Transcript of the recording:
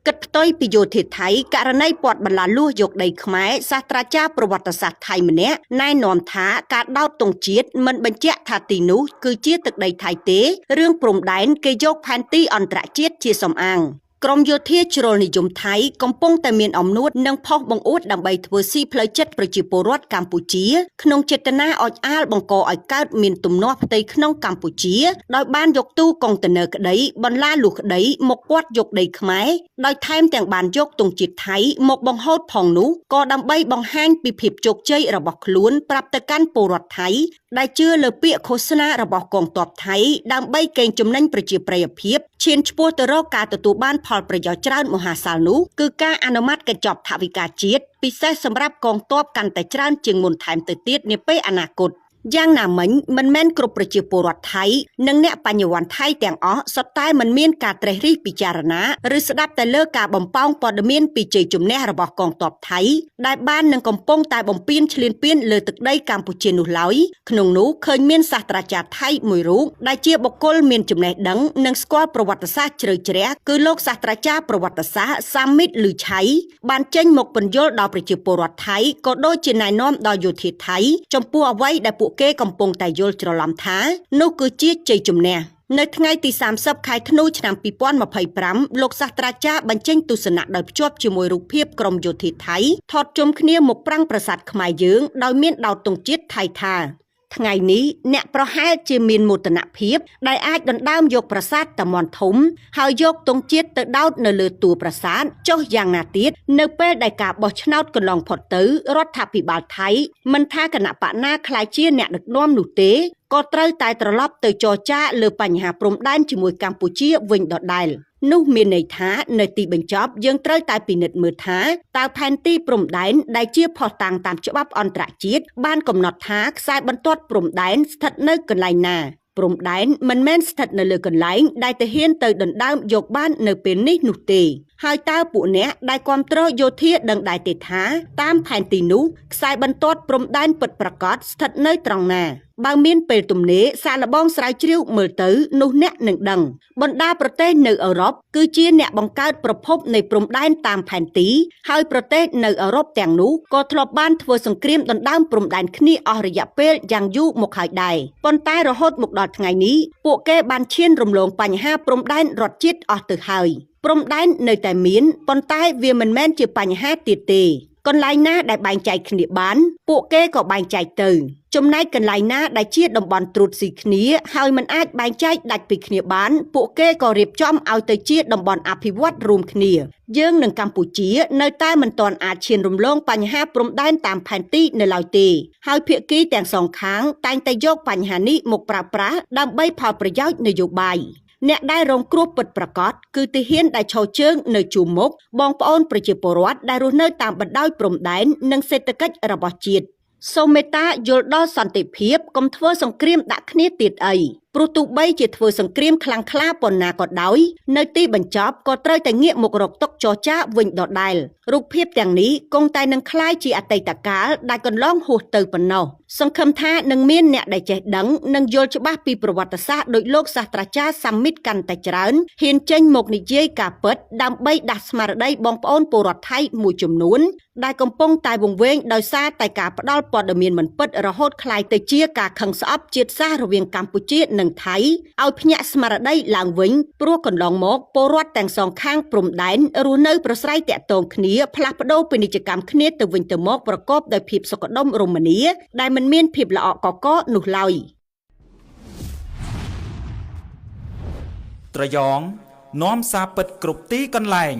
គិតផ្ទុយពីយោធាថៃករណីពាត់បន្លាលួសយកដីខ្មែរសាស្ត្រាចារ្យប្រវត្តិសាស្ត្រថៃម្នាក់ណែនាំថាការដោតទង់ជាតិមិនបញ្ជាក់ថាទីនោះគឺជាទឹកដីថៃទេរឿងព្រំដែនគេយកផែនទីអន្តរជាតិជាសំអាងក្រមយោធាជ្រុលនិយមថៃកំពុងតែមានអំនួតនិងផុសបង្អួតដើម្បីធ្វើស៊ីផ្លូវចិត្តប្រជាពលរដ្ឋកម្ពុជាក្នុងចេតនាអុចអាលបង្កឲ្យកើតមានទំនាស់ផ្ទៃក្នុងកម្ពុជាដោយបានយកទូកុងតឺន័រក្តីបន្លាលួសក្តីមកពាត់យកដីខ្មែរដោយថែមទាំងបានយកទង់ជាតិថៃមកបង្ហូតផងនោះក៏ដើម្បីបង្ហាញពីភាពជោគជ័យរបស់ខ្លួនប្រាប់ទៅកាន់ពលរដ្ឋថៃដែលជឿលើពាក្យឃោសនារបស់កងទ័ពថៃដើម្បីកេងចំណេញប្រជាប្រិយភាពឈានឆ្ពោះទៅរកការទទួលបានផលប្រយោជន៍ច្រើនមហាសាលនោះគឺការអនុម័តកញ្ចប់ថវិកាជាតិពិសេសសម្រាប់កងទ័ពកាន់តែច្រើនជាងមុនថែមទៅទៀតនាពេលអនាគតយ៉ាងណាមិញមិនមែនគ្រប់ប្រជាពលរដ្ឋថៃនិងអ្នកបញ្ញវន្តថៃទាំងអស់សុទ្ធតែមិនមានការត្រេះរិះពិចារណាឬស្ដាប់តែលើការបំប៉ោងព័ត៌មានពីជ័យជំនះរបស់កងទ័ពថៃដែលបាននឹងកំពុងតែបំពេញឈ្លានពានលើទឹកដីកម្ពុជានោះឡើយក្នុងនោះឃើញមានសាស្ត្រាចារ្យថៃមួយរូបដែលជាបុគ្គលមានចំណេះដឹងនិងស្គាល់ប្រវត្តិសាស្ត្រជ្រៅជ្រះគឺលោកសាស្ត្រាចារ្យប្រវត្តិសាស្ត្រសាមិតលឺឆៃបានចេញមកពន្យល់ដល់ប្រជាពលរដ្ឋថៃក៏ដូចជាណែនាំដល់យោធាថៃចំពោះអ្វីដែលពួកគេកំពុងតែយល់ច្រឡំថានោះគឺជាជ័យជំនះនៅថ្ងៃទី30ខែធ្នូឆ្នាំ2025លោកសាស្ត្រាចារ្យបញ្ចេញទស្សនៈដោយភ្ជាប់ជាមួយរូបភាពក្រុមយោធាថៃថតជុំគ្នាមកប្រាំងប្រាសាទខ្មែរយើងដោយមានដោតទង់ជាតិថៃថាថ្ងៃនេះអ្នកប្រហែលជាមានមោទនភាពដែលអាចដណ្ដើមយកប្រាសាទតាមាន់ធំហើយយកទង់ជាតិទៅដោតនៅលើតួប្រាសាទចុះយ៉ាងណាទៀតនៅពេលដែលការបោះឆ្នោតកន្លងផុតទៅរដ្ឋាភិបាលថៃមិនថាគណៈបកណាក្លាយជាអ្នកដឹកនាំនោះទេក៏ត្រូវតែត្រឡប់ទៅចរចាលើបញ្ហាព្រំដែនជាមួយកម្ពុជាវិញដដែលនោះមានន័យថានៅទីបញ្ចប់យើងត្រូវតែពិនិត្យមើលថាតើផែនទីព្រំដែនដែលជាភស្តុតាងតាមច្បាប់អន្តរជាតិបានកំណត់ថាខ្សែបន្ទាត់ព្រំដែនស្ថិតនៅកន្លែងណាព្រំដែនមិនមែនស្ថិតនៅលើកន្លែងដែលទាហានទៅដណ្ដើមយកបាននៅពេលនេះនោះទេហើយតើពួកអ្នកដែលគ្រប់គ្រងយោធាដឹងដែរទេថាតាមផែនទីនោះខ្សែបន្ទាត់ព្រំដែនពិតប្រាកដស្ថិតនៅត្រង់ណាបើមានពេលទំនេរសាកល្បងស្រាវជ្រាវមើលទៅនោះអ្នកនឹងដឹងបណ្ដាប្រទេសនៅអឺរ៉ុបគឺជាអ្នកបង្កើតប្រភពនៃព្រំដែនតាមផែនទីហើយប្រទេសនៅអឺរ៉ុបទាំងនោះក៏ធ្លាប់បានធ្វើសង្គ្រាមដណ្ដើមព្រំដែនគ្នាអស់រយៈពេលយ៉ាងយូរមកហើយដែរប៉ុន្តែរហូតមកដល់ថ្ងៃនេះពួកគេបានឈានរំលងបញ្ហាព្រំដែនរដ្ឋជាតិអស់ទៅហើយព្រំដែននៅតែមានប៉ុន្តែវាមិនមែនជាបញ្ហាទៀតទេកន្លែងណាដែលបែងចែកគ្នាបានពួកគេក៏បែងចែកទៅចំណែកកន្លែងណាដែលជាតំបន់ត្រួតស៊ីគ្នាហើយមិនអាចបែងចែកដាច់ពីគ្នាបានពួកគេក៏រៀបចំឲ្យទៅជាតំបន់អភិវឌ្ឍរួមគ្នាយើងនិងកម្ពុជានៅតែមិនទាន់អាចឈានរំលងបញ្ហាព្រំដែនតាមផែនទីនៅឡើយទេហើយភាគីទាំងសងខាងតែងតែយកបញ្ហានេះមកប្រើប្រាស់ដើម្បីផលប្រយោជន៍នយោបាយអ្នកដែលរងគ្រោះពិតប្រាកដគឺទាហានដែលឈរជើងនៅជួរមុខបងប្អូនប្រជាពលរដ្ឋដែលរស់នៅតាមបណ្ដោយព្រំដែននិងសេដ្ឋកិច្ចរបស់ជាតិសូមមេត្តាយល់ដល់សន្តិភាពកុំធ្វើសង្គ្រាមដាក់គ្នាទៀតអីព្រោះទោះបីជាធ្វើសង្គ្រាមខ្លាំងក្លាប៉ុណ្ណាក៏ដោយនៅទីបញ្ចប់ក៏ត្រូវតែងាកមករកតុចរចាវិញដដែលរូបភាពទាំងនេះគង់តែនឹងក្លាយជាអតីតកាលដែលកន្លងហួសទៅប៉ុណ្ណោះសង្ឃឹមថានឹងមានអ្នកដែលចេះដឹងនិងយល់ច្បាស់ពីប្រវត្តិសាស្ត្រដោយលោកសាស្ត្រាចារ្យសាមិតកាន់តែច្រើនហ៊ានចេញមកនិយាយការពិតដើម្បីដាស់ស្មារតីបងប្អូនពលរដ្ឋថៃមួយចំនួនដែលកំពុងតែវង្វេងដោយសារតែការផ្ដល់ព័ត៌មានមិនពិតរហូតក្លាយទៅជាការខឹងស្អប់ជាតិសាសន៍រវាងកម្ពុជានិងថៃឲ្យភ្ញាក់ស្មារតីឡើងវិញព្រោះកន្លងមកពលរដ្ឋទាំងសងខាងព្រំដែនរស់នៅប្រស្រ័យតាក់ទងគ្នាផ្លាស់ប្ដូរពាណិជ្ជកម្មគ្នាទៅវិញទៅមកប្រកបដោយភាពសុខដុមរមនាដែលមិនមានភាពល្អក់កករនោះឡើយត្រយងនាំសារពិតគ្រប់ទីកន្លែង